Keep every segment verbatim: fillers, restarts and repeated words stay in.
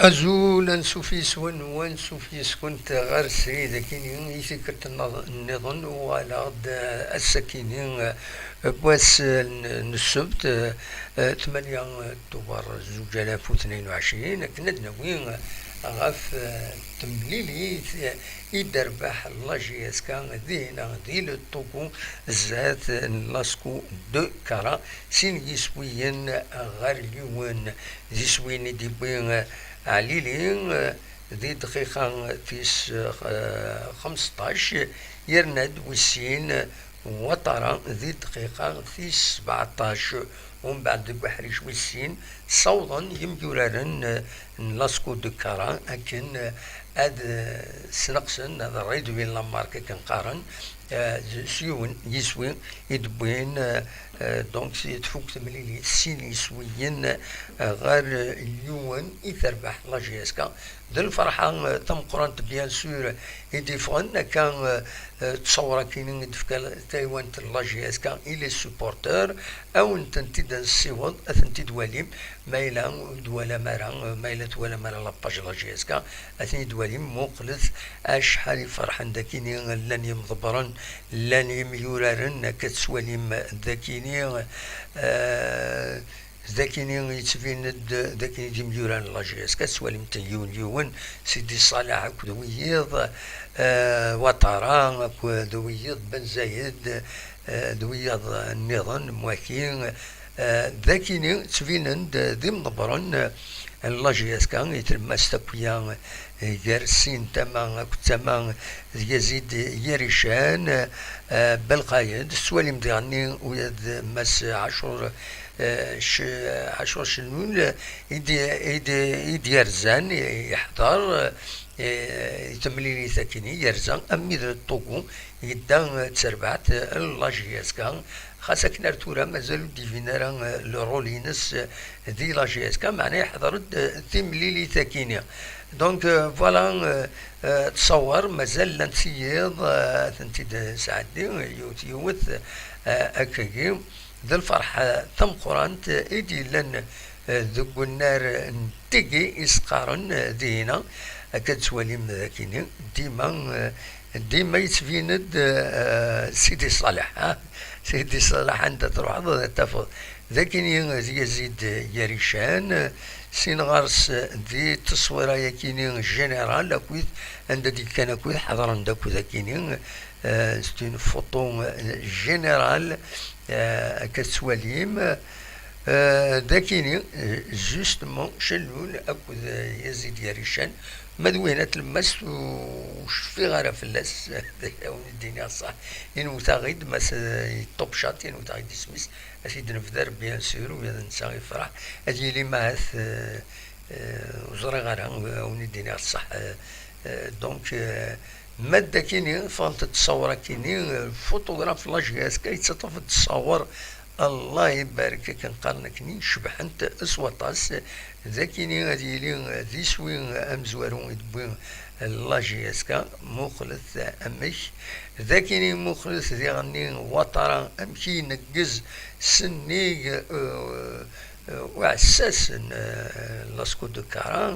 Azul, ansuf yes-wen, ansuf yes-kent ɣer srid akini i tikkelt nniḍen, uɣaleɣ-d ass-akini n wass n ssebt, tmanya Tubeṛ zuǧ alaf u tnayen u ɛecrin, akken ad nawi ɣef temlilit i d-terbeḥ la J S K dinna di le Togo zdat n Lasco de Kara, sin yiswiyen ɣer yiwen. D iswiyen i d-yewwi Ɛlili di dqiqa tis xemseṭṭac, yerna-d wis sin Watara di dqiqa tis sbeɛṭac. Umbeɛd deg uḥric wis sin ssawḍen yimyuraren n Lasco de Kara akken ad sneqsen, ad réduire la marque akken qqaren, s yiwen yiswi i d-wwin, donc tfuk temlilit sin yiswiyen ɣer yiwen i terbeḥ la J S K. D lferḥa tameqqrant, bien sûr, i d-yeffɣen akka, ttṣawṛa-kini i d-tefka taywant n la J S K i les supporteurs, ad wen-tent-id-nessiweḍ, ad tent-id-twalim, ma yella ur d-twalam ara, ma yella twalam ara la page n la J S K, ad ten-id-twalim, muqlet acḥal i ferḥen dakini, llan yimḍebbren, llan yimyuraren, akka tettwalim dakini, Dakini yettbin-d, dakini d imyuran n la J S K, tettwalim-ten yiwen yiwen, Sidi Ṣaleḥ akked wiyiḍ, Watara akked wiyiḍ, Ben Zayed, d wiyaḍ nniḍen, Mwaki, dakini ttbinen-d d imḍebbren n la J S K, i tlemmast akk-ya gar sin tama akked tama d Yazid Yarican, Belqayed, tettwalim diɣenni ula d Mass Ɛacur, Ɛacur Cennun, i d, i d, i d-yerzan, yeḥḍer i temlilit akini, yerza armi d Ṭugu, yedda d terbaɛt n la J S K, xas akken ar tura mazal ur d-yebin ara le rôle-ines di la J S K, meɛna yeḥḍer-d timlilit akini. Donc, voilà, ttṣawar, mazal llant tiyiḍ, ad tent-id-sɛeddi yiwet yiwet, akkagi. D lferḥ tameqqrant i d-yellan deg unnar n tigi i s-qqaren dihina, akka d-tettwalim dakini, dima, dima yettbin-d Sidi Ṣaleḥ, Sidi Ṣaleḥ anda truḥeḍ ad tafeḍ. Dakini d Yazid Yarican, sin ɣer-s di tteswira yakini générale akkit anda d-yekkan akkit ḥeḍren-d akkit akini, c'est une photo générale, akka tettwalim. Dakini, justement, Cellul akked Yazid Yarican, ma d wihin at tlemmast ur cfiɣ ara fell-as, a wen-d-iniɣ ṣṣeḥ, inwet-aɣ-id, ma s-, yeṭṭubcat, inwet-aɣ-id isem-is, ad t-id-nebder, bien sûr, ula d netta yefreḥ, ad yili ma ahat, ur ẓriɣ ara, a wen-d-iniɣ ṣṣeḥ, donc, ma d akini, ffɣent-d ttṣawṛa akini, photographe la J S K yettaṭṭaf-d ttṣawṛ, Allah ibarek, akken qqaren akini, cebḥent s waṭas. D akini ad yili d iswi amezwaru i d-tewwi la J S K, muqlet amek. D akini muqlet diɣenni Watara amek i ineggez sennig, uɛessas n Lasco de Kara,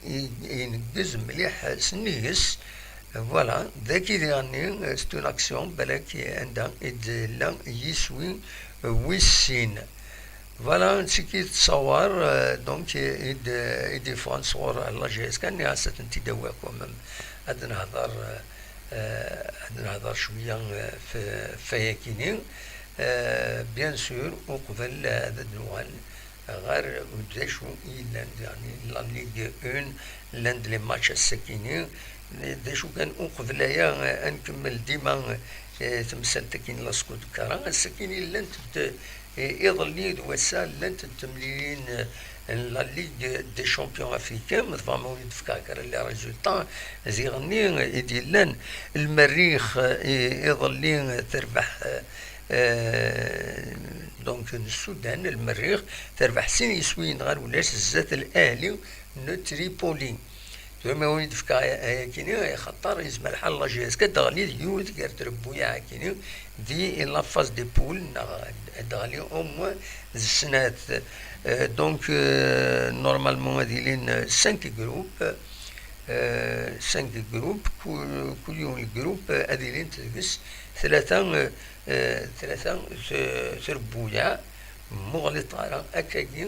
ineggez mliḥ sennig-s. Voilà, dagi diɣenni, c'est une action, balak anda i d-yella yiswi wis sin. Voilà, tigi tettṣawar, donc, i d-, i d-yeffɣen sɣur la J S K, nniɣ-as ad tent-id-awiɣ quand même. Ad nehḍer, ad nehḍer cwiya f, f ayakini. Bien sûr, uqbel ad d-nuɣal ɣer d acu i yellan diɣenni la Ligue un, llan-d les matchs ass-akini, d acu kan uqbel aya, ad nkemmel dima, eh, temsalt-akini la Skud Kara. Ass-akini llant-d, eh, iḍelli d wass-a llant-d temlilin, eh, n la Ligue des Champions africains, ma tebɣam ad wen-d-fkeɣ kra n les résultats diɣenni i d-yellan. Lmerrix, eh, iḍelli terbeḥ, eh, eh, donc n Sudan, Lmerrix, terbeḥ sin yiswiyen ɣer ulac zdat L'Ahli n Tripoli. Tura ma wen-d-fkeɣ ayakini, axaṭer yezmer lḥal la J S K ad d-teɣli d yiwet gar trebbuyaɛ-akini di la phase des poules, neɣ ad d-teɣli au moins d snat. Euh, donc, euh, normalement ad ilin cinq groupes, euh, cinq groupes, kul, kul yiwen n groupe ad ilint deg-s tlata, euh, euh, tlata t-, trebbuyaɛ. Muɣlit ara akkagi,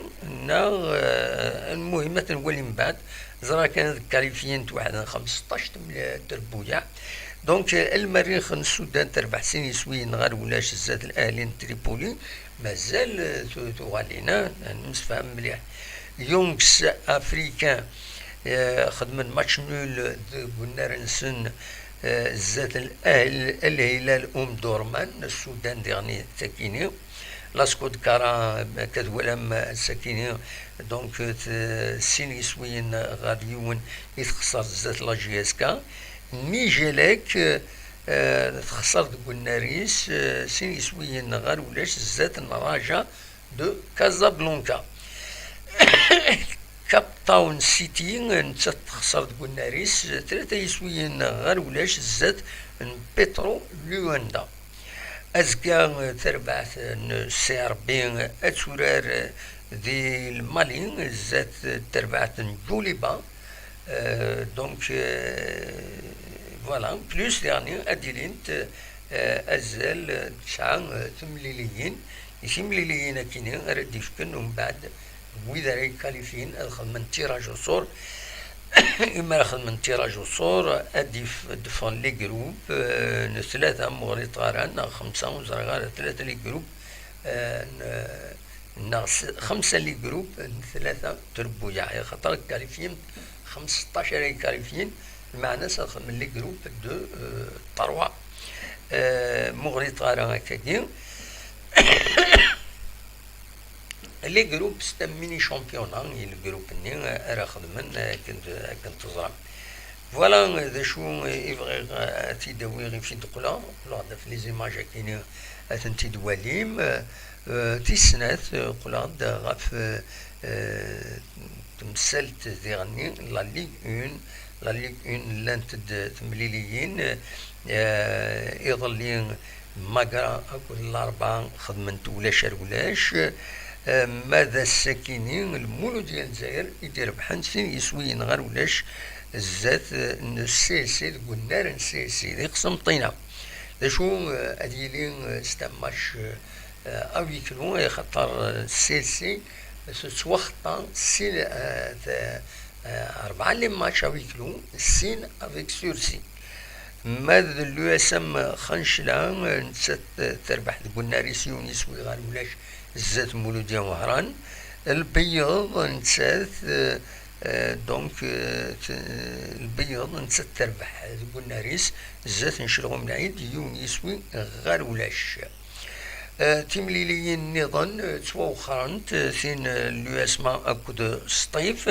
neɣ, eh, lmuhim ad ten-nwali mbeɛd. Ẓra kan ad kkalifyint waḥed n xemseṭṭac teml-, trebbuyaɛ. Donc, eh, lmerrix n Sudan terbeḥ sin yiswiyen ɣer ulac zdat Al Ahli n Tripoli. Mazal, eh, tu-, tuɣalin, ah, nemsefham mliḥ. Youngs Africain, eh, xedmen match nul deg unnar-nsen, eh, zdat Al Ahl-, Al Hilal Omdurman n Sudan diɣen i sakini. Lasko d Kara, akka twalam, sakini, donc, t-, sin yiswiyen ɣer yiwen i texṣer zdat la J S K. Nijelek, eh, texṣer deg unnar-is, eh, sin yiswiyen ɣer ulac zdat n Raja de Casablanca. Cape Town City, nettat texṣer deg unnar-is, tlata yiswiyen ɣer ulac zdat n Petro Luanda. Azekka, eh, tarbaɛt n C R B ad turar, eh, di Lmali, zdat, eh, terbaɛt n Djuliba. Eh, donc, eh, voilà, plus diɣen ad d-ilint, eh, azal, eh, tesɛa, eh, temliliyin. I timliliyin akini ara d-ifken umbeɛd wid ara yekkalifyin ad xedmen tiraj uṣur. Imi ara xedmen tiraj uṣur, ad d-if-, d-ffɣen les groupes, euh, n tlata, muɣli tɣara, neɣ xemsa, ur ẓriɣ ara, tlata les groupes, euh, n-, neɣ s-, xemsa les groupes n tlata trebbuyaɛ, axaṭer kkalifyin xemseṭṭac ara yekkalifyin, lmeɛna-s ad xedmen les groupes de, euh, trois. Euh, muɣli tɣara akkagi. Les groupes, c'est un mini championnat, i le groupe-nni ara xedmen akken, akken teẓram. Voilà d acu i bɣiɣ ad t-id-awiɣ i fi d-qqleɣ, qqleɣ-d ɣef les images akini ad tent-id-walim. Euh, tis snat, euh, qqleɣ-d ɣef, euh, temsalt diɣenni, la Ligue un, la Ligue un llant-d temliliyin, euh, iḍelli Magra akked Larebɛa xedment ulac ar ulac. Eh, ma d ass-akini, Lmuludya n Lezzayer i d-irebḥen sin yiswiyen ɣer ulac zdat, eh, n C L C deg unnar n C L C di Qsenṭina. D acu, eh, ad yili, eh, c'est un match, eh, à huis clos, axaṭer, eh, C L C tettwaxeṭṭa sin, eh, t-, eh, rebɛa les matchs à huis clos, sin avec sursis. Ma d l'U S M Xancla, nettat terbeḥ deg unnar-is yiwen yiswi ɣer ulac zdat Muludya Wehran. Lbeyyeḍ, nettat, eh, eh, donc, eh, t-, Lbeyyeḍ, nettat terbeḥ deg unnar-is zdat n Celɣum Lɛid, yiwen yiswi ɣer ulac. Eh, timliliyin nniḍen, eh, ttwawexxrent, eh, tin, eh, n l'U S M A akked Sṭif,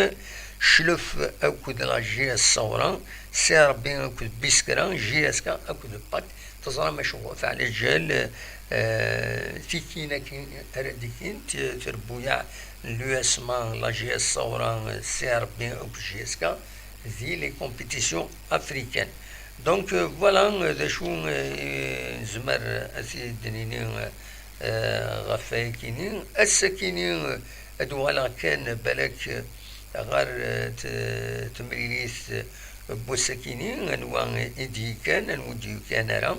Cclef akked la J S Sawra, C R B akked Biskra, J S K akked Pak. Teẓram acu ɣef ɛlaǧal, eh, tikin akin ara d-ikint, eh, trebbuyaɛ n l'U S M A, la J S Sawra, eh, C R B akked J S K di les compétitions africaines. Donc, euh, voilà, euh, d acu, euh, nezmer ad t-id-nini, euh, euh, ɣef wayakini. Ass-akini, euh, ad uɣaleɣ kan balak, euh, ɣer, euh, t-, temlilit, euh, n wass-akini, anwa i d-yekkan, anwa ur d-yekkan ara.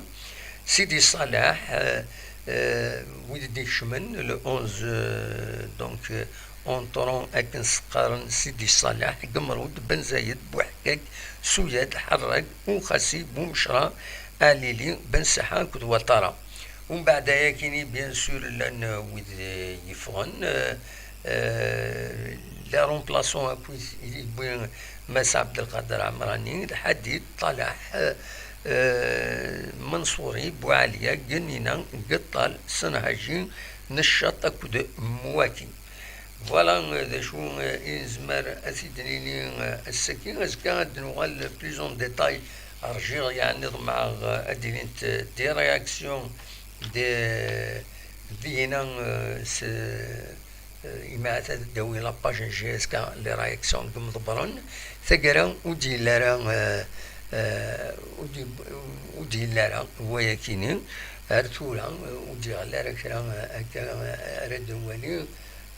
Sidi Ṣaleḥ, euh, euh, wid d-ikecmen, le onze, euh, donc, euh, Entrant akken s-qqaren Sidi Ṣaleḥ, Gemrud, Ben Zayed, Buḥekkak, Suyad, Ḥerrag, Uxasi, Bumecra, Alili, Ben Saḥa akked Watara. Umbeɛd ayakini, bien sûr, llan, euh, wid, euh, yeffɣen, euh, euh, les remplaçants akkit i d-yewwi Mass Abdelkader Amrani, Lḥadid, Ṭalaḥ, euh, euh, Mansouri, Buɛaliya, Gennina, Geṭṭal, Senhaji, Neccaṭ akked Mwaki. Voilà, euh, d acu, euh, i nezmer ad t-id-nini, euh, ass-agi. Azekka ad d-nuɣal plus en détail. Rjiɣ, yeɛni ḍemɛeɣ, euh, ad d-ilint, euh, des réactions de, dihina, euh, s, Eh, imi ad d-tawi la page n J S K, les réactions n yimḍebbren, taggara ur d-yelli ara, eh, eh, ur d-, ur d-yelli ara wayakini, ar tura, eh, ur d-yeɣli ara kra, eh, akka, eh, ara d-nwali,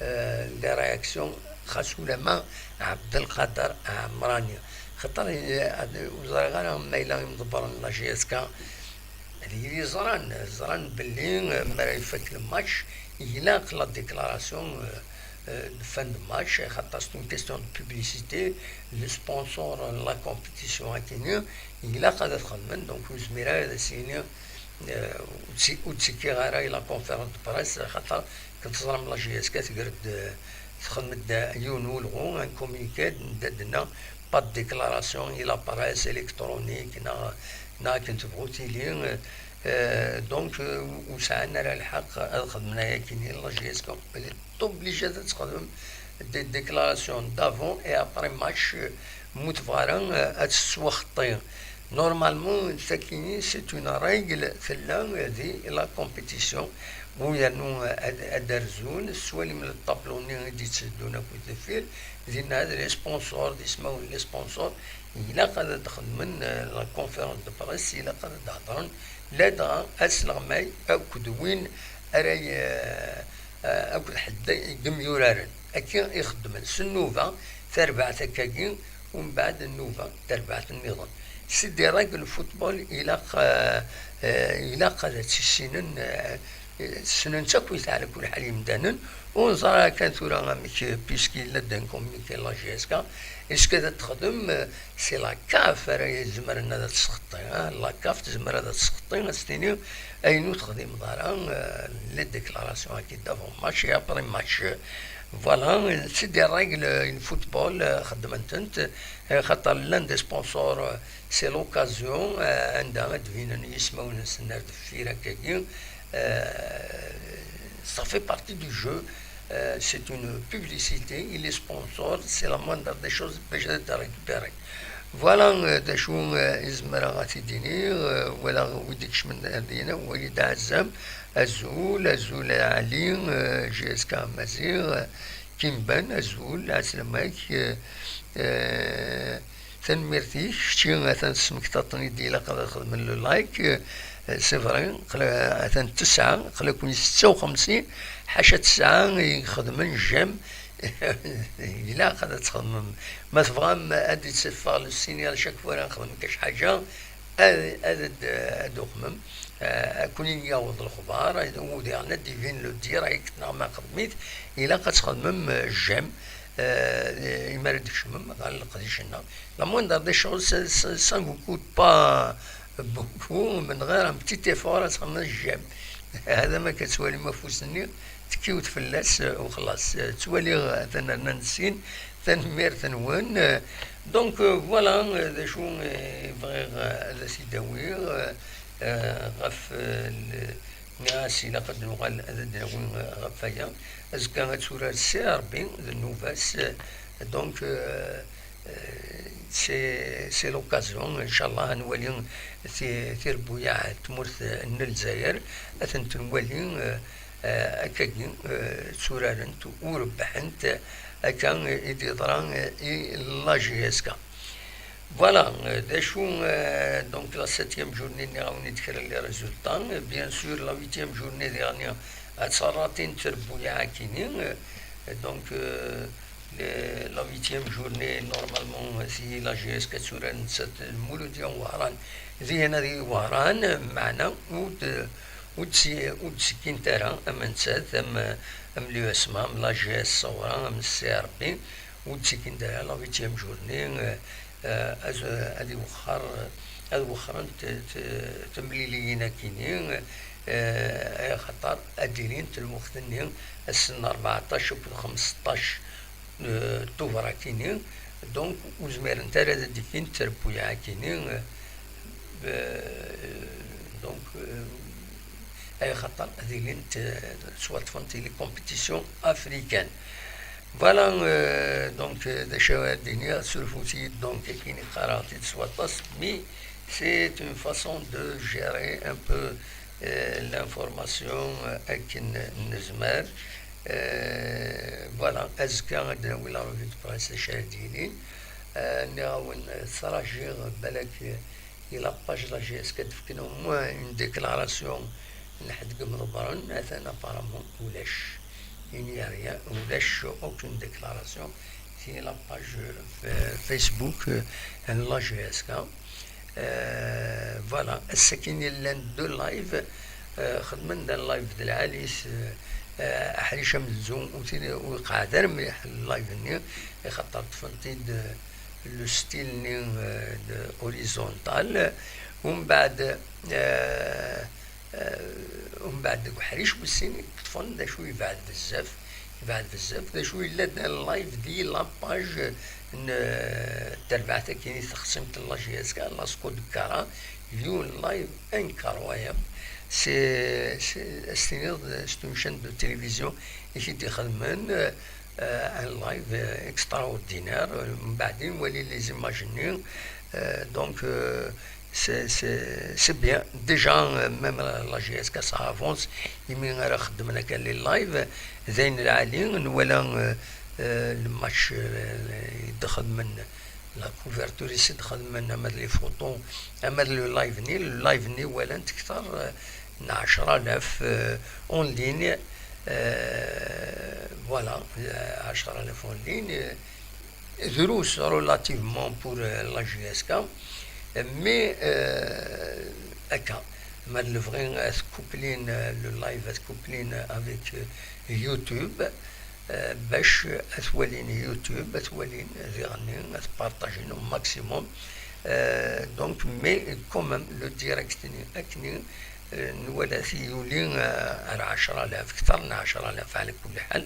eh, les réactions, xas ulama Ɛebdelqader Ɛemrani. Xaṭer, eh, ad, ur ẓriɣ ara ma yella imḍebbren n la J S K, d yili ẓran, ẓran belli, eh, mi ara ifak le match, ilaq la déclaration, eh, eh, de fin de match, xaṭer c'est une question de publicité, le sponsor n la compétition akini, ilaq ad t-xedmen, donc ur yezmir ara ad as-yini, eh, ur tt-, ur ttekkiɣ ara i la conférence de presse, xaṭer akken teẓram la J S K tger-d, eh, texdem-d yiwen n ulɣu, un communiqué, d-, d-, d-, tenna pas de déclaration i la presse électronique, neɣ, neɣ akken tebɣu tili, eh, donc, eh, ur sɛan ara lḥeqq ad xedmen ayakini, la J S K elle est obligée ad texdem des déclarations d'avant et après match, eh, mu tebɣa ara, eh, ad tettwaxeṭṭi. Normalement, sakini, c'est une règle tella di la compétition, u yernu ad, ad d-rzun, tettwalim le tableau-nni i d-yetteddun akked deffir, dinna d les sponsors, d ismawen n les sponsors, ilaq ad d-xedmen, eh, la conférence de presse, ilaq ad d-hedren, ladɣa asleɣmay akked win ara y-, eh, akked ḥedd i yemyuraren. Akka i xeddmen s nnuba tarbaɛt akkagi, umbeɛd nnuba tarbaɛt nniḍen. C'est des règles n football, ilaq, eh, eh, ilaq ad tt-issinen, eh, ssnen-tt akk ɛla kulli ḥal yimdanen, ur neẓri ara kan tura amek, puisque yella-d un communiqué n la J S K, est-ce que ad texdem, eh, c'est la CAF ara izemren ad tesxeṭṭi, hein, la CAF tezmer ad tesxeṭṭi, ad s-tini ayen ur texdimeḍ ara, eh, les déclarations-agi d'avant match et après match. Voilà, c'est des règles n football, eh, xeddmen-tent, eh, xaṭer llan des sponsors, eh, c'est l'occasion, eh, anda ad d-binen yismawen-nsen ar deffir akkagi, eh, ça fait partie du jeu, eh, c'est une publicité, il est sponsor, c'est la moindre des choses, bac ad récupérer. Voilà, eh, d acu, eh, i zemreɣ ad t-id-iniɣ, eh, wala wid ikecmen ar dina, wali-d aɛezzam, azul, azul a Ɛli, eh, J S K Maziɣ, eh, Kimban, azul, ɛeslama-k, eh, eh, tanemmirt-ik, kečči atan tesmektaḍ-ten-id, ilaq ad xedmen le like, eh, c'est vrai, qla-, atan tesɛa, aql-aken setta u xemsin, ḥaca tesɛa i ixedmen j'aime, ilaq ad txedmem. Ma tebɣam ad d-itteffeɣ le signal chaque fois ara nxedem kac ḥaǧa, ad, ad, ad, ad d-uqmem, eh, ad ken-in-yaweḍ lexbar, u diɣen ad d-ibin le direct neɣ ma xedmit, ilaq ad txedmem, eh, j'aime, eh, imi ara d-tkecmem ɣer leqdic-nneɣ. La moindre des choses, ça, ça, ça ne vous coûte pas beaucoup, من غير un petit effort, ad txedmem j'aime. Hada ma k-, ad twalim afus-nni, tekkiwt fell-as, eh, u xlaṣ. Eh, ttwaliɣ, eh, tanerna n sin, tanemmirt-nwen. Eh, donc, eh, voilà, eh, d acu, eh, bɣiɣ, eh, ad as-id-awiɣ, eh, eh, ɣef, eh, l-, nniɣ-as ilaq ad nuɣal ad d-nawi, eh, ɣef waya. Azekka ad turar s Rebbi d nnuba-s, eh, donc, eh, eh, c'est, c'est l'occasion, ncallah, ad nwali ti-, tirebbuyaɛ n tmurt n Lezzayer, ad tent-nwali, eh, eh, akkagi, eh, tturarent u rebbḥent, akka i d-yeḍra, eh, i la J S K. Voilà, eh, d acu, eh, donc la septième journée, nniɣ-awen-id kra n les résultats. Eh, bien sûr, la huitième journée diɣen ad tt-ratin trebbuyaɛ-akini. Eh, donc, eh, le-, la huitième journée, normalement, si la J S K ad turar nettat d Muludya n Wehran, dihin ad yili Wehran, meɛna ur d-, ur d-, ur d-ttekkint ara, am nettat, am, am l'U S M A, am la J S Sawra, am C R B, ur d-ttekkint ara la huitième journée, eh, eh, ad, ad iwexxer, ad wexxrent t-, temliliyin-akini, eh, axaṭer ad d-ilint lweqt-nni ass n rbeɛṭac akked xmesṭac, eh, Tubeṛ-akini, donc ur zmirent ara ad d-ikkint trebbuyaɛ-akini, eh, eh, donc, eh, ay xaṭer ad ilint, eh, ttwaṭṭfent i les compétitions africaines. Voilà, euh, donc, euh, d acu ara d-iniɣ, surfut-iyi-d, donc, akken i qqareɣ-t-id s waṭas, mais c'est une façon de gérer un peu, euh, l'information, euh, akken nezmer. Euh, voilà, azekka ad d-nawi la revue de presse d acu ara d-yilin. Euh, nniɣ-awen, euh, ttṛajiɣ balak, euh, i la page la J S K ad d-fken au moins une déclaration n ḥedd deg Imḍebbren. Atan apparemment ulac. Il n'y a rien, ulac aucune déclaration. C'est la page, euh, Facebook, euh, n la J S K. Euh, voilà, ass-agi llan deux live, euh, xedmen-d live d lɛali-s, euh, euh, aḥric amezzu ur t-, ur iqeɛɛed ara mliḥ live-nni, ixaṭer ṭṭfen-t-id, euh, le style-nni, euh, de horizontal. Umbeɛd, euh, euh, umbeɛd deg uḥric wis sin i yeṭṭfen d acu yebɛed bezzaf, yebɛed bezzaf, d acu yella d live di la page n, euh, terbaɛt-agi i texsimt n la J S K, la Sco de Kara, you live incroyable. C'est, c'est, ad s-tiniḍ, c'est une chaîne de télévision i k-id-ixedmen, euh, euh, un live, euh, extraordinaire. Euh, mbeɛd i nwali les images-nni, euh, donc, euh, c'est, c'est, c'est bien. Déjà, euh, même la, la J S K, ça avance. Imi ara xeddmen akka les live, d ayen lɛali, nwala, euh, euh, le match, euh, i d-xedmen, la couverture i s-d-xedmen, ama d les photos, ama d le live-nni, le live-nni walan-t kter, euh, n ɛecra alaf, euh, en ligne, euh, voilà, euh, ɛecra alaf en ligne, euh, drus relativement pour, euh, la J S K, mais, euh, akka, ma d lebɣi ad couplin, euh, le live, ad couplin avec, euh, YouTube, euh, bac ad t-walin YouTube, ad t-walin diɣenni, ad t-partajin au maximum. Euh, donc, mais quand même, le direct-nni, akken, euh, nwala-t yuli, euh, ar ɛecra alaf, kter n ɛecra alaf, ɛla kulli ḥal.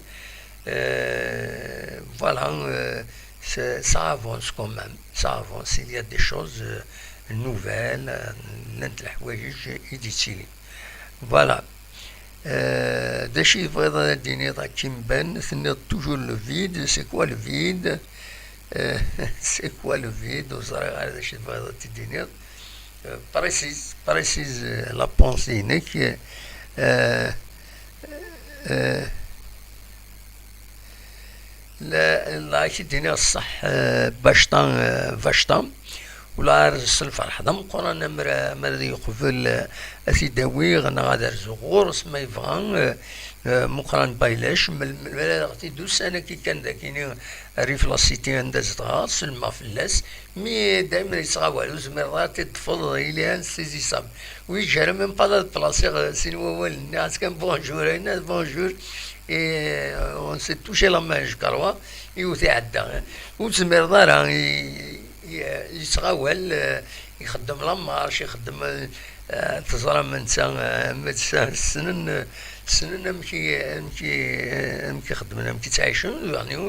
Euh, voilà, euh, c'est, ça avance quand même, ça avance, il y a des choses, euh, nouvelles, euh, llant leḥwayeǧ i d-yettilin. Voilà. Euh, d acu i tebɣiḍ ad d-tiniḍ akken ban, tenniḍ toujours le vide, c'est quoi le vide? Euh, c'est quoi le vide? Ur ẓriɣ ara d acu i tebɣiḍ ad t-id-tiniḍ. Euh, précise, précise, euh, la pensée-inek. Euh, euh, la, la, ak-id-iniɣ ṣṣeḥ, euh, bacṭa, euh, bacṭa. Ula ar s lferḥ d ameqqran, amer, amer ad yeqbel, euh, ad t-id-awiɣ neɣ ad rzuɣ ɣur-s ma yebɣa, euh, euh, Meqqran Baylac, mel-, mel-, mlaleɣ-t-id ussan-agi kan dagini, Rif la Cité anda zedɣeɣ, selmeɣ fell-as, mi daymen yettɣawal, ur zmireḍ ara ad t-id-teṭṭfeḍ, il est insaisissable. Ur yeǧǧi ara même pas ad placiɣ, euh, sin wawalen-nni, as kan bonjour, ayen bonjour, et, euh, on s'est touché la main, je crois, yiwet iɛedda. Ur tezmireḍ ara, i, i, yettɣawal, euh, ixeddem la marche, ixeddem, euh, teẓram netta, euh, medsa, ssnen, ssnen amek i, amek i, amek i xeddmen, amek i ttɛicen, yeɛni,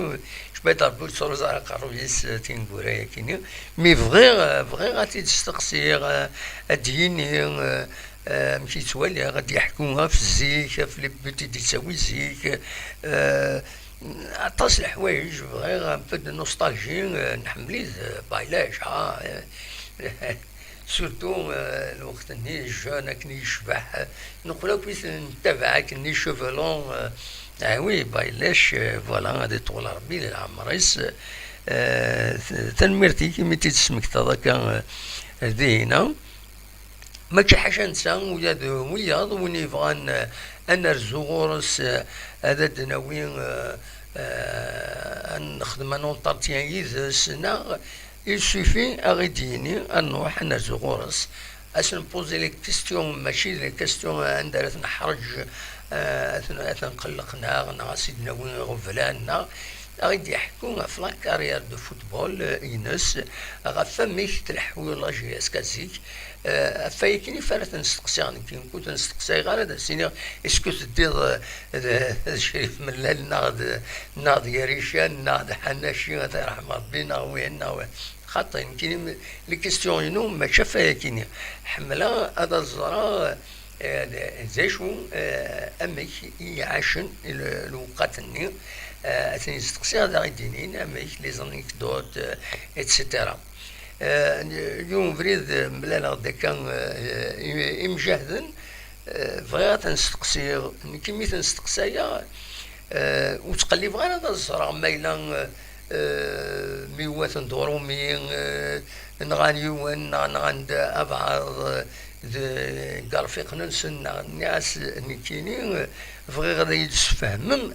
cbayt Rebbi ur yettruẓ ara aqerruy-is, euh, tineggura-yakini. Mi bɣiɣ, euh, bɣiɣ ad t-id-steqsiɣ, euh, ad d-yini, euh, euh, amek i yettwali, ad d-yeḥku ɣef zik, ɣef les buts i d-yettawi zik, euh, Aṭas leḥwayeǧ, bɣiɣ un peu de nostalgie, euh, nḥemmel-it, euh, Baylac, ah, euh, surtout, euh, lweqt-nni, jeune akken i yecbeḥ, euh, neqqel akk i t-nettabaɛ akken i cheveux longs, euh, ah oui, Baylac, euh, voilà, ad iṭwel Rebbi di leɛmer-is, euh, t-, tanemmirt-ik imi tt-id-tesmektaḍ akka, euh, dihina. Mačči ḥaca netta, ula d wiyaḍ, win yebɣan, eh, ad nerzu ɣur-s, eh, ad d-nawi, eh, eh, ad nexdem un entretien yid-s, neɣ il suffit ad ɣ-id-yini, ad nruḥ ad nerzu ɣur-s. Ad s-npozi les questions, mačči d les questions anda ara t-neḥreǧ, eh, ad t-, ad t-nqelleq, neɣ, neɣ ad s-id-nawi iɣeblan, neɣ ad ɣ-id-yeḥku ɣef la carrière de football, eh, ines, ɣef amek tleḥḥu la J S K zik, Eh, ɣef wayagi kan ara ten-steqsiɣ nekki, ur ten-steqsayeɣ ara, ad as-iniɣ, est-ce que teddiḍ, eh, d, d Crif Mellal, neɣ d, neɣ d Yarican, neɣ d Ḥanaci, ad t-yerḥem Rebbi, neɣ wihin, neɣ wihin. Xaṭi, nekkini, les questions-inu mačči ɣef wayagi-ni. Ḥemmleɣ ad ẓreɣ, eh, d, d acu, eh, amek i ɛacen l-, lewqat-nni, eh, ad ten-steqsiɣ, ad aɣ-id-inin amek, les anecdotes, eh, et cetera. Eh, yiwen ubrid, eh, mlaleɣ-d akka, eh, i-, imjahden, eh, bɣiɣ ad ten-steqsiɣ. Nekk imi ten-steqsayeɣ, Eh, ur ttqellibeɣ ara ad ẓreɣ ma yella, eh, mi wwaten-d uṛumi, eh, nɣan yiwen, neɣ nɣan-d abɛaḍ, eh, deg iṛfiqen-nsen, neɣ nniɣ-as nekkini, eh, bɣiɣ ad iyi-d-tessefhmem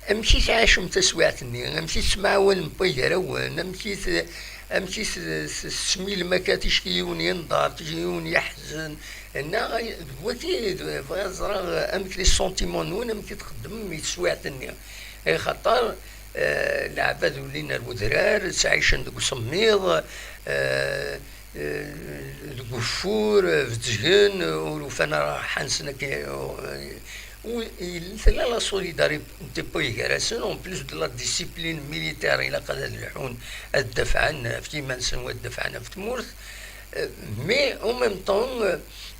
amek i tɛicem taswiɛt-nni, amek i tettemɛawanem gar-awen, amek i t-, amek i t-, t-, tesmilem akka, ticki yiwen yenḍer, ticki yiwen yeḥzen, neɣ d wagi, d, bɣiɣ ad ẓreɣ amek les sentiments-nwen, amek i txeddmem i teswiɛt-nni. Axaṭer, eh, leɛbad ulin ar wedrar, ttɛicen deg usemmiḍ, eh, eh, deg ugeffur, eh, bedgen, ur ufan ara ṛṛaḥa-nsen akka, eh, u-, il-, tella la solidarité gar-asen, en plus de la discipline militaire, ilaq ad lḥun, ad dafɛen ɣef yiman-nsen, u ad dafɛen ɣef tmurt. Eh, mais en même temps,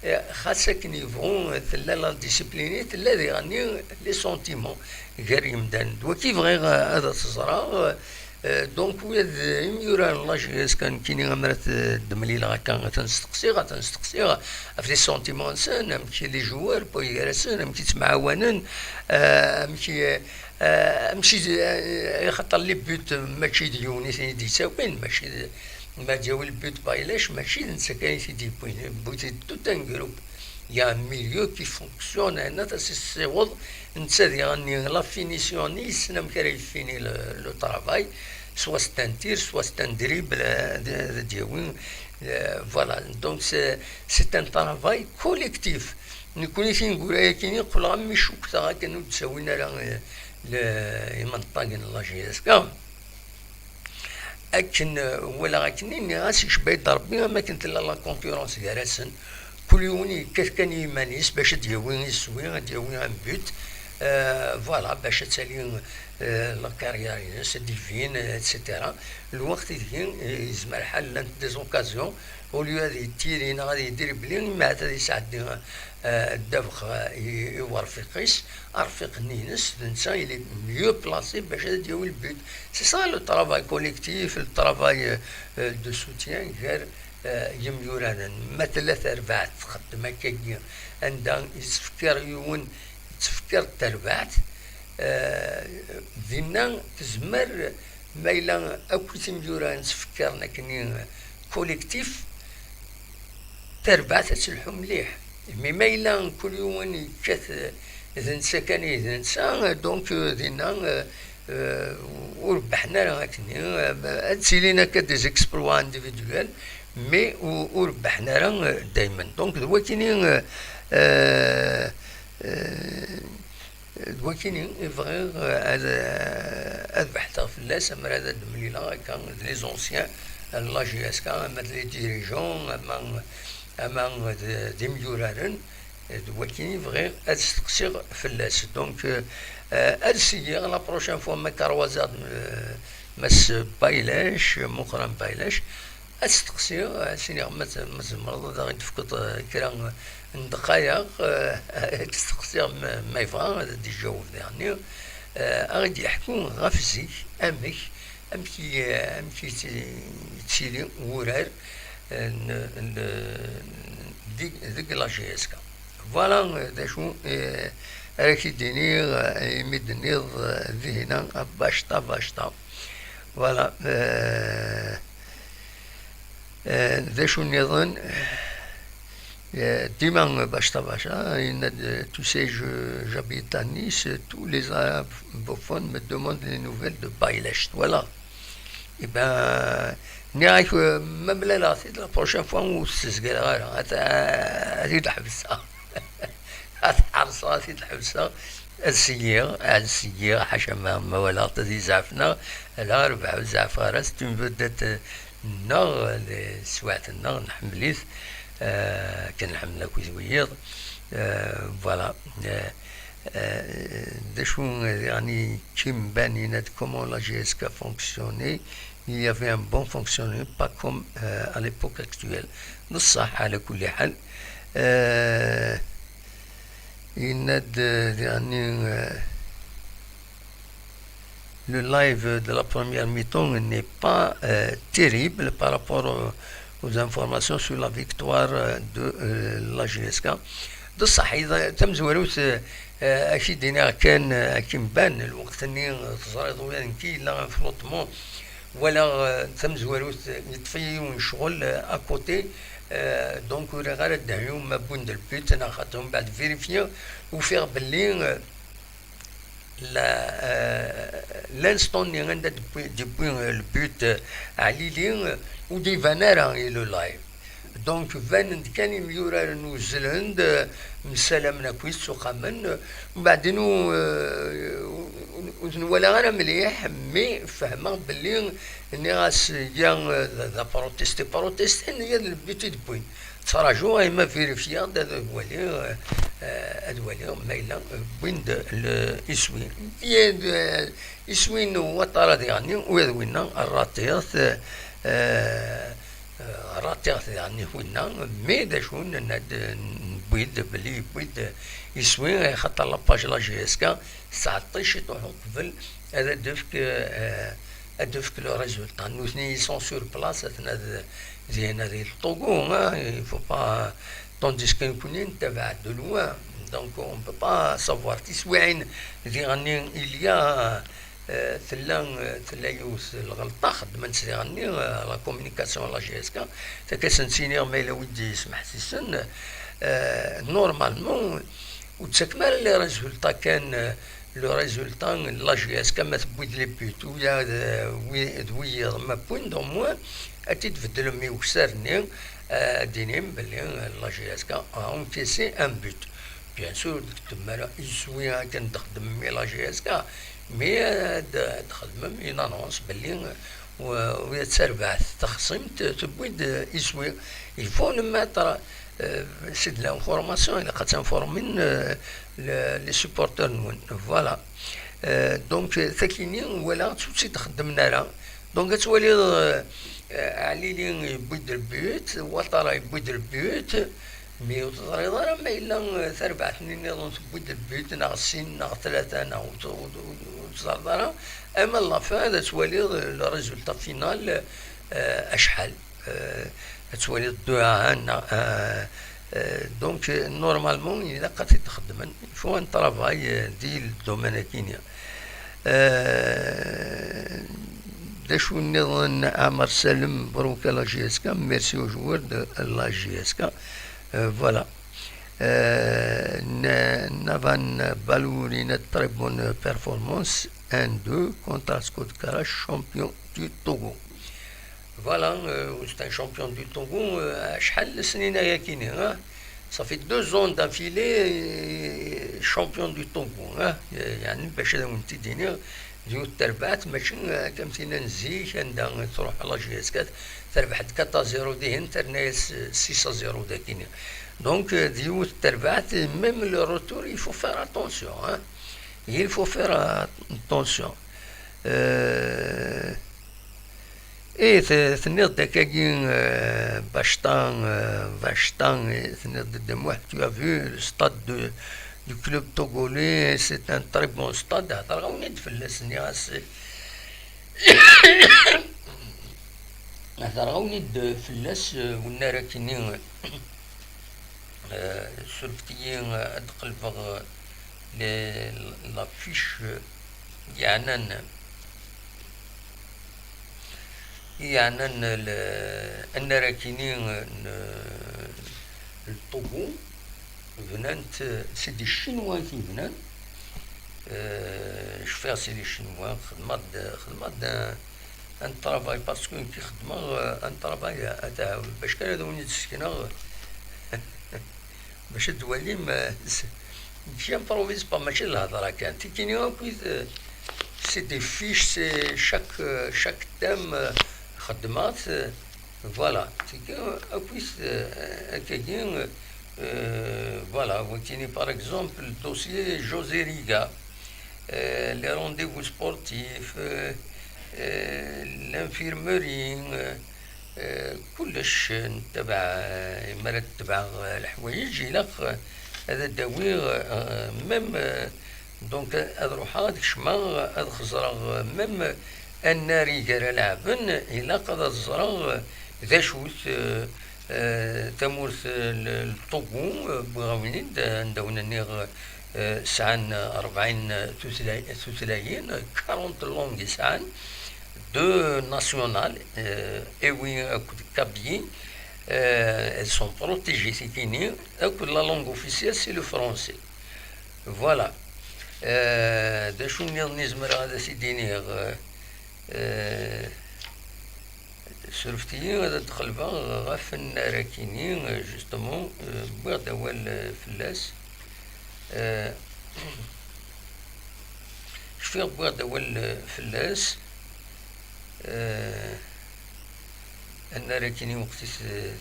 eh, xas akken yebɣu, eh, tella la discipline, tella diɣenni les sentiments gar yimdanen. D wagi bɣiɣ, eh, ad t-ẓreɣ. Eh, donc, ula d imyura n la J S K nekkini, ammer ad t-, d-mlileɣ akka, ad ten-steqsiɣ, ad ten-steqsiɣ ɣef les sentiments-nsen, amek les joueurs, gar-asen, amek i ttemɛawanen, eh, amek i, eh, amek i, eh, axaṭer les buts mačči d yiwen i ten-id-yettawin, mačči d, ma d-yawi le but Baylac, mačči d netta kan i t-id-yewwin, yewwi-t-id tout un groupe. Il y a un milieu qui fonctionne, ayen ad as-yessiweḍ netta diɣenni la finition-nni, yessen amek ara yefini le, le travail, soit c'est un tir, soit c'est un dribble, euh, d, d, d-yawi, euh, voilà. Donc c'est, c'est un travail collectif. Nekkni tineggura-agi, qqleɣ am mi cukkteɣ akken ur d-ttawin ara, euh, le, imenṭagen n la J S K. Akken, eh, walaɣ akken, nniɣ-as icebba-yi-d Rebbi am akken tella la concurrence gar-asen. Kul yiwen yekkat kan i yiman-is bac ad d-yawi iswi, ad d-yawi un but. Eh, voilà, bac ad tali, eh, la carrière-ines divine, eh, et cetera. Lweqt ideg, eh, yezmer lḥal llant des occasions, au lieu ad yettiri neɣ ad yedribli, imahat ad yesɛeddi, eh, ddabex, eh, i, i werfiq-is, arfiq-nni-ines, d netta il est mieux placé bac ad d-yawi le but. C'est ça le travail collectif, le travail, euh, euh, de soutien gar, euh, yimyuraren. Ma tella tarbaɛt txeddem akkagi, anda yettfekkir yiwen, yettfekkir-d tarbaɛt, euh, dinna tezmer, ma yella akk timyura ttfekkiren akkenni, euh, collectif, tarbaɛt ad telḥu mliḥ. Mais ma yella kul yiwen yekkat, eh, d netta kan i d netta, donc, eh, dinna, eh, eh, ur rebḥen ara akkenni, eh, ad ttilin akka des exploits individuels, mais ur, ur rebḥen ara, eh, daymen. Donc d wakini, eh, eh, eh, D wakini i bɣiɣ, eh, ad, eh, ad beḥteɣ fell-as, ammer ad d-mlileɣ akka d les anciens n la J S K, ama d les dirigeants, ama, ama d, d imyuraren, eh, d wakini bɣiɣ ad steqsiɣ fell-as. Donc, eh, eh, ad sliɣ la prochaine fois ma k-rwazeɣ, eh, Mass Baylac, Muqran Baylac, ad steqsiɣ, ad s-iniɣ ma t-, ma tzemreḍ ad aɣ-d-tefkeḍ, eh, kra n ddqayeq, eh, ad steqsiɣ ma, ma yebɣa ad d-iǧaweb diɣenni. Eh, ad aɣ-d-yeḥku ɣef zik, amek, amek i, amek i tt-, yettili wurar, eh, n, n, deg, deg la J S K. Voilà, eh, d acu, eh, ara k-id-iniɣ, eh, imi d-tenniḍ, eh, dihina, ah, bacta, bacta. Voilà, eh, eh, d acu nniḍen? Eh, dima bacta, bacta, yenna-d, eh, tu sais, je, j'habite à Nice, tous les arabophones me demandent les nouvelles de Baylash. Voilà. Eh ben, nniɣ-ak, eh, ma mlaleɣ-t-id la prochaine fois, ur t-ssezgareɣ ara. Ad, ad t-id-ḥebseɣ. Ad t-ḥerṣeɣ, ad t-id-ḥebseɣ. Ad sliɣ, ad sliɣ, ḥaca ma, ma walaɣ-t ad izɛef neɣ ala, rbeḥ ur zeɛfeɣ ara, c'est une vedette, eh, nneɣ, eh, teswiɛt-nneɣ, nḥemmel-it, eh, akken nḥemmel akk wiyaḍ. Eh, voilà. Eh, eh, d acu, eh, yeɛni, Kim Ben yenna-d comment la J S K fonctionnait, il y avait un bon fonctionnement, pas comme, euh, à l'époque actuelle. D ṣṣeḥ, ɛla kulli ḥal. Euh, yenna-d, euh, yeɛni, euh, le live de la première mi-temps n'est pas, euh, terrible par rapport aux, aux informations sur la victoire, euh, de, euh, la J S K. D ṣṣeḥ, tamezwarut, euh, Eh, ad k-id-iniɣ kan, eh, ad k-imban lweqt-nni, eh, teẓriḍ ula d nekki yella un flottement, walaɣ, eh, tamezwarut, eh, yeṭṭef-iyi yiwen ccɣel, eh, à côté, eh, donc ur riɣ ara ad d-hyu ma wwin-d le but neɣ xaṭi. Mbeɛd vérifier, ufiɣ belli, eh, la, eh, l'instant-nni anda d-yewwi, d-yewwi, eh, le but, eh, Ɛlili, eh, ur d-iban ara i le live. Donc, banen-d kan imyuraren, uzzlen-d, msalamen akkit, ttuqamen. Mbeɛdin ur, ur, ur ten-walaɣ ara mliḥ, mais fehmeɣ belli nniɣ-as, ya, d, d aprotesté, protesté, nniɣ-as le but i d-wwin. Ttrajuɣ, ima vérifier-d, ad waliɣ, eh, ad waliɣ ma yella wwin-d le, iswi. Iswi n Ouattara diɣenni, u d winna rratiɣ-t, eh, Eh, ratiɣ-t daɣen i winna, mais d acu, nenna-d, newwi-d belli yewwi-d iswi, axaṭer la page la J S K tettɛeṭṭil ciṭuḥ uqbel ad d-tefk, eh, ad d-tefk le résultat. Nutni, ils sont sur place, atna d, dihin di le Togo, hein, il faut pas, tandis que nekkni nettabaɛ de loin, donc on peut pas savoir. Tiswiɛin diɣenni, il y a, Eh, tella, eh, tella yiwet lɣelṭa xeddmen-tt diɣenni, eh, la communication n la J S K, tak ad sen-ttiniɣ ma yella wi d-yesmeḥsisen, eh, normalement, ur ttakem ara les résultats kan, eh, le résultat n la J S K ma tewwi-d les buts, u ya d, wi-, d wiyiḍ ma wwin-d, au moins, ad t-id-beddlem i ukessar-nni, eh, ad d-inim belli, eh, la J S K a encaissé un but. Bien sûr, ur d-txeddmem ara iswi akken d-txeddmem i la J S K, mais, euh, d-, d-txeddmem une annonce belli, euh, u-, u-, tarbaɛt taxṣimt tewwi-d, euh, iswi. Il faut nous mettre, euh, c'est de l'information, ilaq ad tinformem, euh, le, les supporters-nwen. Voilà. Euh, donc, euh, takini, walaɣ-tt ur tt-id-xeddmen ara. Donc, ad twaliḍ, euh, euh, Ɛlili yewwi-d le but, Ouattara yewwi-d le but, mais ur teẓriḍ ara ma yella, eh, tarbaɛt-nni nniḍen tewwi-d le but, neɣ sin, neɣ tlata, neɣ ur t-, ur t-, ur teẓriḍ ara. Ama la fin, ad twaliḍ, eh, le résultat final, eh, acḥal. Eh, ad twaliḍ deux à un, neɣ, eh, eh, donc, eh, normalement, ilaq ad t-id-xeddmen. Il faut un travail, eh, di le domaine-agi-nni. Euh, d acu nniḍen, Amar Salem, مبروك à la J S K, merci aux joueurs de la J S K. Euh, voilà. Euh, Na-, Navan Balouri, une très bonne performance, un deux contre Ascot Kara, champion du Togo. Voilà, euh, c'est un champion du Togo, euh, acḥal n lesnin ayakini, hein? Ça fait deux ans d'affilée, euh, champion du Togo, hein? Euh, يعني, bac ad awen-t-id-iniɣ, d yiwet terbaɛt, mačči, euh, am tin n zik, anda tṛuḥ la J S K, terbeḥ-d quatre à zéro dihin, terna-yas, euh, six à zéro dakini. Donc, euh, d yiwet terbaɛt, même le retour, il faut faire attention, hein? Il faut faire attention. Euh, Eh, te-, tenniḍ-d akkagi, euh, Bacta, euh, Bacta, eh, tenniḍ-d de moi, tu as vu le stade de, du club togolais, c'est un très bon stade. Hedreɣ-awen-id fell-as, nniɣ-as, hedreɣ-awen-id fell-as, euh, winna ara k-ini, euh, surfet-iyi, euh, ad qelbeɣ, euh, le, la fiche, euh, yeɛnan, yeɛnan le, annar akini n, n Togo, bnan-t, c'est des Chinois i t-yebnan. Euh, cfiɣ c'est des Chinois, xedmeɣ-d, xedmeɣ-d un, un travail, parce que nekk xedmeɣ, euh, un travail, euh, ata, bac kan ad wen-id-sekneɣ, bac ad twalim, euh, s-, j'improvise pas, mačči d lhedra kan. Tikini akk, euh, c'est des fiches, c'est chaque, euh, chaque thème, euh, xedmeɣ-t, euh, voilà. Tigi akk, euh, akkagi, euh, voilà, wagini, par exemple, le dossier José Riga, euh, les rendez-vous sportifs, euh, euh, l'infirmerie, euh, Eh, kullec, eh, nettabaɛ, eh, mi ara tebɛeɣ, eh, leḥwayeǧ, ilaq, eh, ad d-awiɣ, eh, même, eh, donc, eh, ad ruḥeɣ, ad kecmeɣ, ad xeẓreɣ, eh, même, eh, annar i ara leɛben, ilaq ad ẓreɣ, eh, d acu-t, eh, eh, tamurt, eh, n, n Togo, eh, wwiɣ-awen-id, eh, anda wen-nniɣ, eh, Euh, sɛan rebɛin tutla-, tutlayin, quarante langues i sɛan, deux nationales, euh, Ewi akked Kabylie, euh, elles sont protégées, tikini, akked la langue officielle, c'est le français. Voilà. Euh, d acu nniḍen i zemreɣ ad as-id-iniɣ? Euh, euh, Surfet-iyi ad d-qelbeɣ ɣef Nnarakini, euh, justement, euh, wwiɣ-d awal, euh, fell-as. Euh, cfiɣ wwiɣ-d awal, euh, fell-as. Euh, Nnarakini waqt i t-,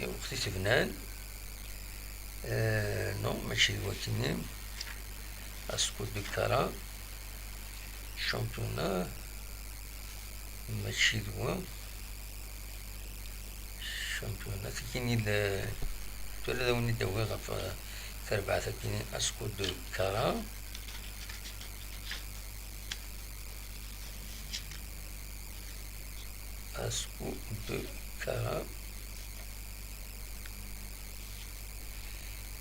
waqt i t-bnan. Euh, non, mačči d wakini. Asku de Kara. Championnat. Mačči d wa. Championnat, tikini d, tura ad awen-id-awiɣ ɣef, eh, terbaɛt akini, Asku de Kara. Asku de Kara.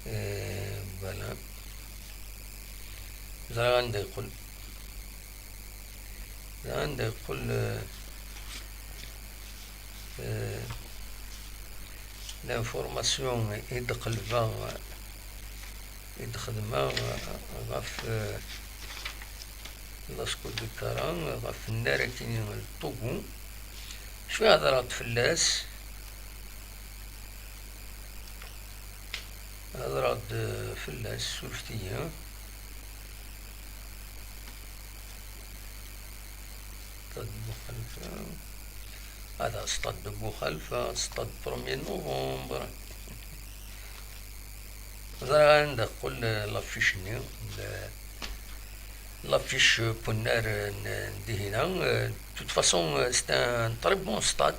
Eh, voilà. Ẓriɣ anda yeqqel. Anda yeqqel, eh, eh, l'information i d-qelbeɣ, i d-xedmeɣ ɣef, eh, Lasco de Kara, ɣef Nnarakini n Togo. Cfiɣ hedreɣ-d fell-as. Hedreɣ-d fell-as, surfet-iyi. Stade Boukhalifa. Hada stade de Boukhalifa, stade premier novembre. Ẓriɣ anda teqqel l'affiche-nni, l-, l'affiche n unnar n, n Dihina. Euh, de toute façon, euh, c'est un très bon stade.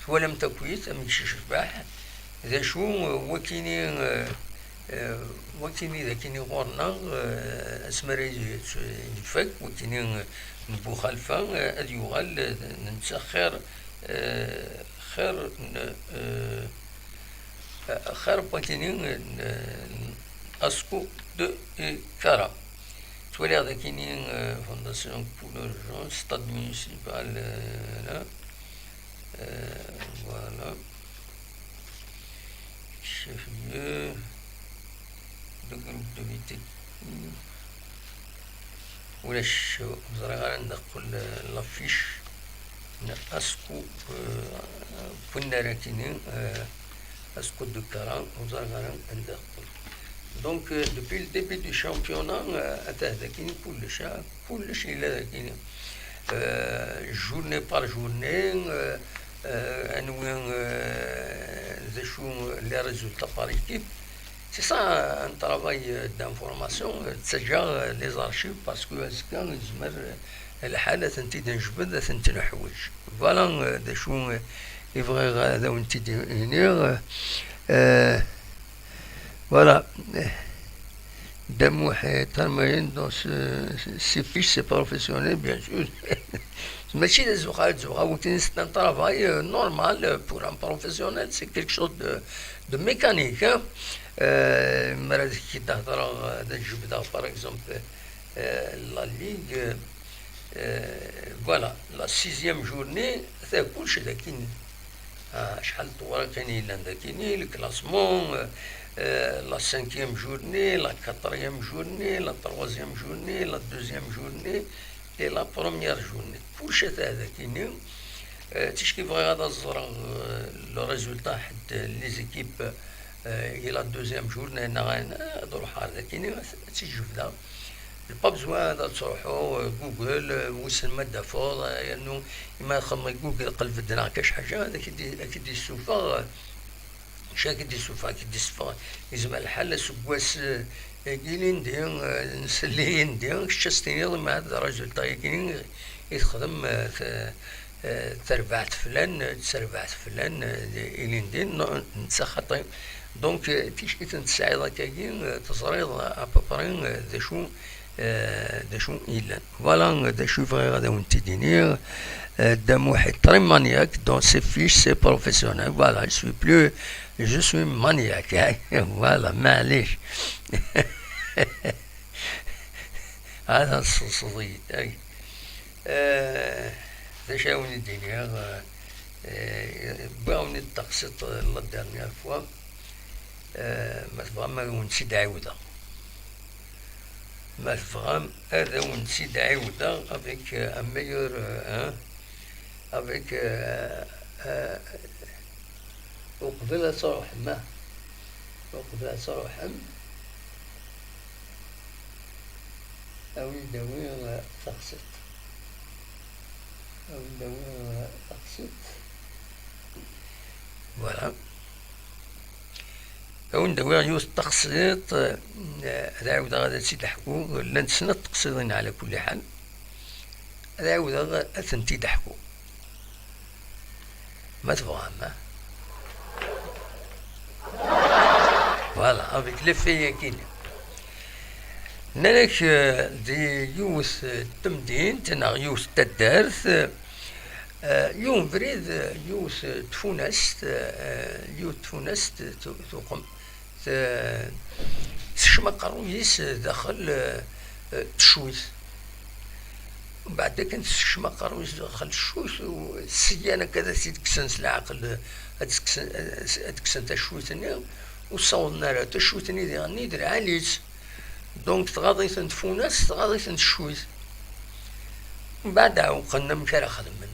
Twalam takuyt, amek yecbeḥ. D acu, euh, wakini, euh, euh, wakini d akini ɣur-neɣ, euh, asmi ara y-, yefk, wakini, euh, n Buxalfa, euh, ad yuɣal, euh, netta xir, euh, xir n, euh, xir n wakini, euh, n, n Asku de Kara. Ttwaliɣ d akini, euh, Fondation Couleur Jaune, Stade Municipal, euh, là. Euh, voilà. Chef-lieu de groupe de vie technique. Ulac, ur ẓriɣ ara anda teqqel, euh, l'affiche n Asku, euh, n unnar akini, euh, Asku de Kara, ur ẓriɣ ara anda teqqel. Donc, euh, depuis le début du championnat, euh, ata d akini kullec, ah, kullec yella d akini. Euh, journée par journée, euh, euh, anwi, euh, d acu les résultats par équipe. C'est ça un travail, euh, d'information, euh, ttaǧǧaɣ, euh, les archives parce que azekka yezmer, euh, lḥal ad tent-id-nejbed, ad tent-neḥwiǧ. Voilà, euh, d acu, euh, i bɣiɣ ad awen-t-id-iniɣ. Euh, voilà. Dda Muḥ, euh, Tarmayen, donc, euh, ses fiches, c'est professionnel, bien sûr. Mačči d azux ara d-zuɣ, awetin, c'est un travail, euh, normal, euh, pour un professionnel, c'est quelque chose de, de mécanique, hein. Euh, mi ara d-hedreɣ, euh, ad jebdeɣ, par exemple, euh, la Ligue, euh, voilà, la sixième journée, ata kullec d akini. Ah, acḥal n tewratin i yellan d akini, le classement, euh, euh, la cinquième journée, la quatrième journée, la troisième journée, la deuxième journée et la première journée. Kullec ata d akini. Euh, ticki bɣiɣ ad ẓreɣ, euh, le résultat ḥedd les équipes, euh, i la deuxième journée, neɣ ad ruḥeɣ ar d akini, ad tt-id-jebdeɣ. Pas besoin ad truḥeḍ, euh, Google, euh, wissen ma d-tafeḍ, euh, yernu imi txedmeḍ Google, qelb-d neɣ kac ḥaǧa, ad ak-id-, ad ak-id-yessufeɣ, euh, acu ad ak-id-yessufeɣ, ad ak-id-yessufeɣ, yezmer lḥal aseggas, euh, ilindi, euh, nsell ilindi, kečč ad s-tiniḍ ma d résultat-agi i texdem, euh, t-, euh, terbaɛt flan, euh, terbaɛt flan, euh, ilindi, non, netta xaṭi. Donc, euh, ticki i ten-tesɛiḍ akkagi, euh, teẓriḍ à peu près, euh, d acu, euh, d acu yellan. Voilà, euh, d acu i bɣiɣ ad awen-t-id-iniɣ. Euh, Dda Muḥ est très maniaque dans ses fiches, c'est professionnel. Voilà, je suis plus, je suis maniaque. Voilà, maɛlic. Hada tesseḍseḍ-iyi-d. Ay. Eh, d acu ara wen-d-iniɣ? Eh, wwiɣ-awen-d taqsiṭ, eh, la dernière fois. Eh, ma tebɣam ad wen-tt-id-ɛiwdeɣ. Ma tebɣam ad wen-tt-id-ɛiwdeɣ avec, euh, un meilleur, euh, hein, avec, euh, euh, uqbel ad truḥem, ah. Uqbel ad truḥem, awi-d awi, euh, taqsiṭ. Awi-d awi, euh, taqsiṭ. Voilà. Awen-d-awiɣ yiwet n teqsiḍt, eh, ad ɛiwdeɣ ad tt-id-ḥkuɣ. Llant snat teqsiḍin ɛla kulli ḥal. Ad ɛiwdeɣ ad tent-id-ḥkuɣ. Ma tebɣam, ah? Voilà, avec les faits-agi-nni. Nnan-ak, eh, di yiwet, eh, n temdint neɣ yiwet n taddart, eh, yiwen ubrid, eh, yiwet, eh, tfunast, eh, yiwet tfunast, eh, tu-, tuqem, te-, tekcem aqerruy-is, eh, daxel, eh, eh, teccuyt. Mbeɛd akken tekcem aqerruy-is daxel teccuyt, u syan akka ad t-id-kksen s leɛqel, ad kksen, ad kksen taccuyt-nni, ur ssawḍen ara. Taccuyt-nni diɣen-nni d lɛali-tt. Donc tɣaḍ-iten tfunast, tɣaḍ-iten teccuyt. Mbeɛd ɛewqen amek ara xedmen.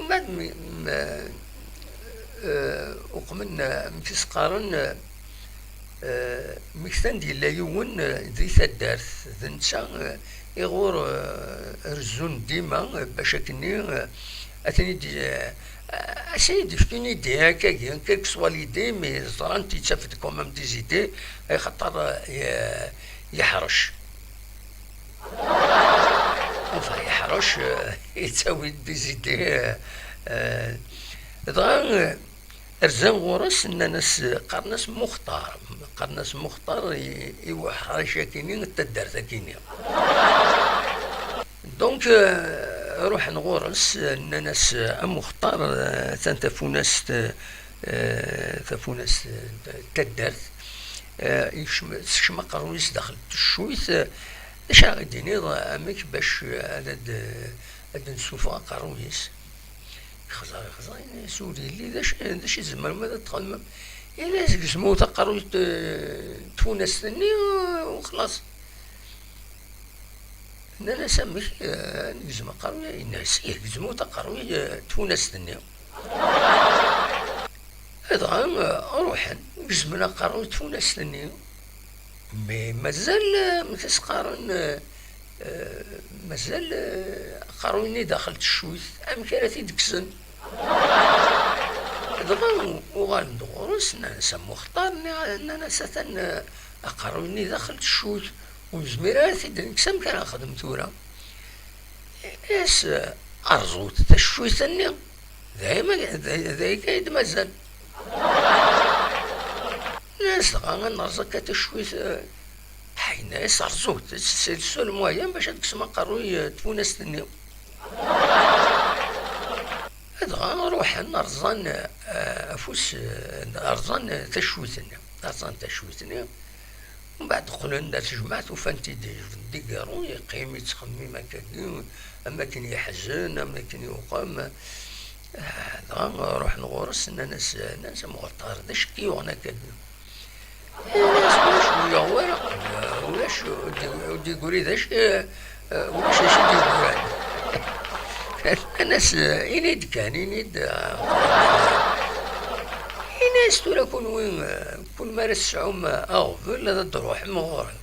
Mbeɛd mi, m-, eh, uqmen, eh, amek i s-qqaren, eh, Eh, mmektan-d yella yiwen, eh, di taddart, d netta, eh, iɣur, eh, rezzun dima, eh, bac akkenni, eh, ad ten-id-, eh, ad sen-id-fk une idée akkagi, quelle que soit l'idée, mais ẓran-t yettaf-d quand même des idées, axaṭer, eh, yeḥrec. Enfin, yeḥrec, eh, yettawi-d des idées, eh, eh, dɣa, eh, Rzan ɣur-s, nnan-as, qqaren-as Muxtar, qqaren-as Muxtar i, i uḥric akini n taddart akini. Donc, eh, ruḥen ɣur-s, nnan-as, a Muxtar, eh, atan tafunast, eh, tafunast, eh, n taddart, eh, yekcem, tekcem aqerruy-is daxel teccuyt, eh, d acu ara ɣ-d-tiniḍ, amek bac, eh, ad, ad, ad d-nessufeɣ aqerruy-is? Yexẓer, yexẓer, yenna-yas ur yelli, d acu, d acu i tzemrem ad txedmem? Yenna-yas gezmut aqerruy n t-, n tfunast-nni, u xlaṣ. Nnan-as amek, eh, ad negzem aqerruy? Yenna-yas ih, gezmut aqerruy, eh, n tfunast-nni. Dɣa, eh, ruḥen, gezmen aqerruy n tfunast-nni. Mais mazal, eh, amek i s-qqaren, eh, eh, mazal, eh, aqerruy-nni daxel teccuyt, amek ara t-id-kksen? Dɣa uɣalen-d ɣur-s, nnan-as a Muxtar, nniɣ-, nnan-as atan, eh, aqerruy-nni daxel teccuyt, ur nezmir ara ad t-id-nekkes, amek ara nexdem tura? Is, eh, rẓut taccuyt-nni. D aya ma, d, d ayagi ay d-mazal. Nnan-as dɣa ad nerẓ akka taccuyt, eh, yenna-as rẓut, c'est le seul moyen bac ad tekkseḍ aqerruy, eh, n tfunast-nni. Dɣa ruḥen rẓan, eh, afus, eh, rẓan taccuyt-nni. Rẓan taccuyt-nni. Mbeɛd qqlen-d ar tejmaɛt, ufan-t-id d igarru, yeqqim yettxemmim akkagi, am akken yeḥzen, am akken yuqem. Ah, dɣa ruḥen ɣur-s, nnan-as, nnan-as a Muxtar, d acu i k-yuɣen akkagi? Nnan-as ulac, ur yuɣ wara, ulac, ur d-, ur d-yeggri d acu, eh, ulac d acu i d-yegran. Nnan-as, ini-d kan, ini-d, eh, ini-as tura kunwi, eh, kul mi ara tesɛum aɣbel ad d-truḥem ɣur-i.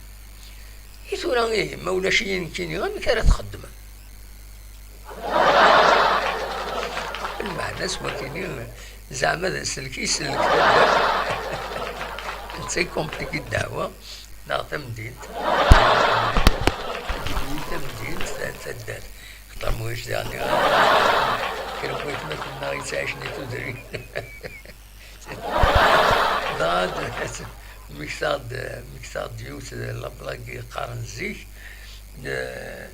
I tura ihi, ma ulac-iyi nekkini, amek ara txeddmem? Lmeɛna s wakini, zeɛma d aselk i isellek taddart. D takompliki ddeɛwa, neɣ tamdint. Tamdint, ta-, taddart. Xaṭer ma ulac diɣen, kra n waytmaten-nneɣ yettɛicen di tudrin. Dɣa d-, mmektaɣ-d, mmektaɣ-d yiwet la blague i qqaren zik. Eh,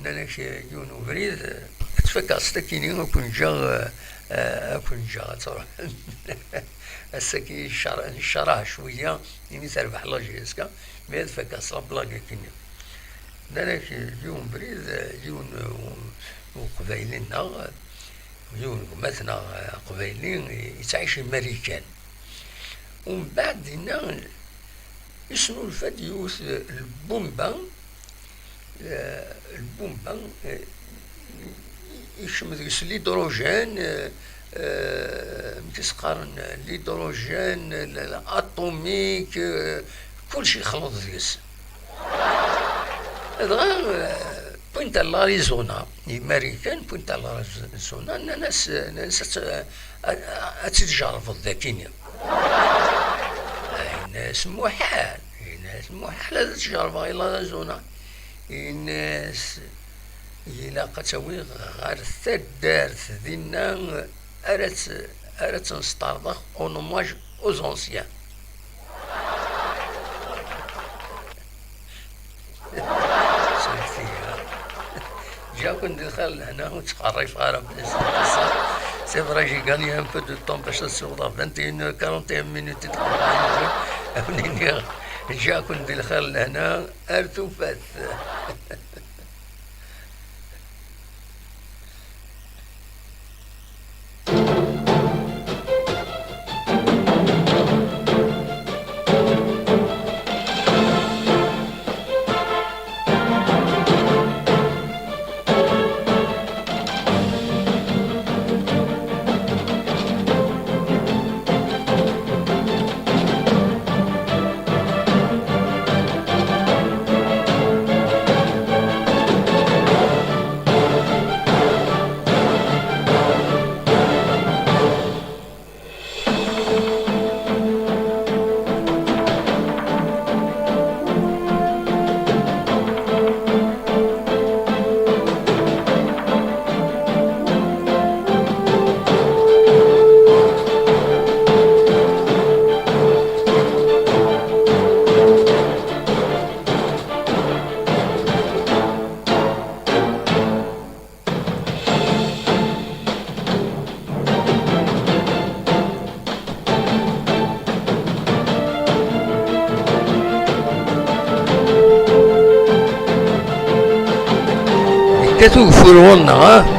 nnan-ak yiwen ubrid, eh, ad Takaṣt akini ad ken-ǧǧeɣ, eh, eh, ad ken-ǧǧeɣ ad truḥem. Ass-agi nceraḥ cwiya, imi terbeḥ la J S K, mi ad fakeɣ s la blague akini. Nnan-ak, yiwen ubrid, eh, yiwen u-, uqbayli-nneɣ, yiwen gma-tneɣ, eh, aqbayli, yettɛic i Marikan. Umbeɛd dinna, yesnulfa-d yiwet, eh, lbumba, eh, lbumba, eh, yekcem deg-s l'hydrogène, eh, eh, amek i s-qqaren, l'hydrogène, l-, l-, atomique, eh, kullec yexleḍ deg-s. Dɣa, eh, wwin-t ar l'Arizona, i Marikan, wwin-t ar l'Arizona, nnan-as, nnan-as ad tt-, ad, ad tt-id-tjerrbeḍ dagini. Yenna-as muḥal, yenna-as muḥal ad tt-jerrbeɣ i l'Arizona. Yenna-as ilaq ad tt-awiɣ ɣer taddart dinna ara tt-, ara tt-nesṭerḍex en hommage aux anciens. Surfet-iyi. Ǧǧiɣ-ken di lxir lehna, ur ttqerrifeɣ ara fell-asen. C'est vrai, j'ai gagné un peu de temps bac ad ssiwḍeɣ vingt et une heures quarante et un minutes i d-qerrbeɣ yid-wen. Ad wen-iniɣ, ǧǧiɣ-ken di lxir lehna, ar tufat. Yekkat ugeffur ɣur-neɣ, ah.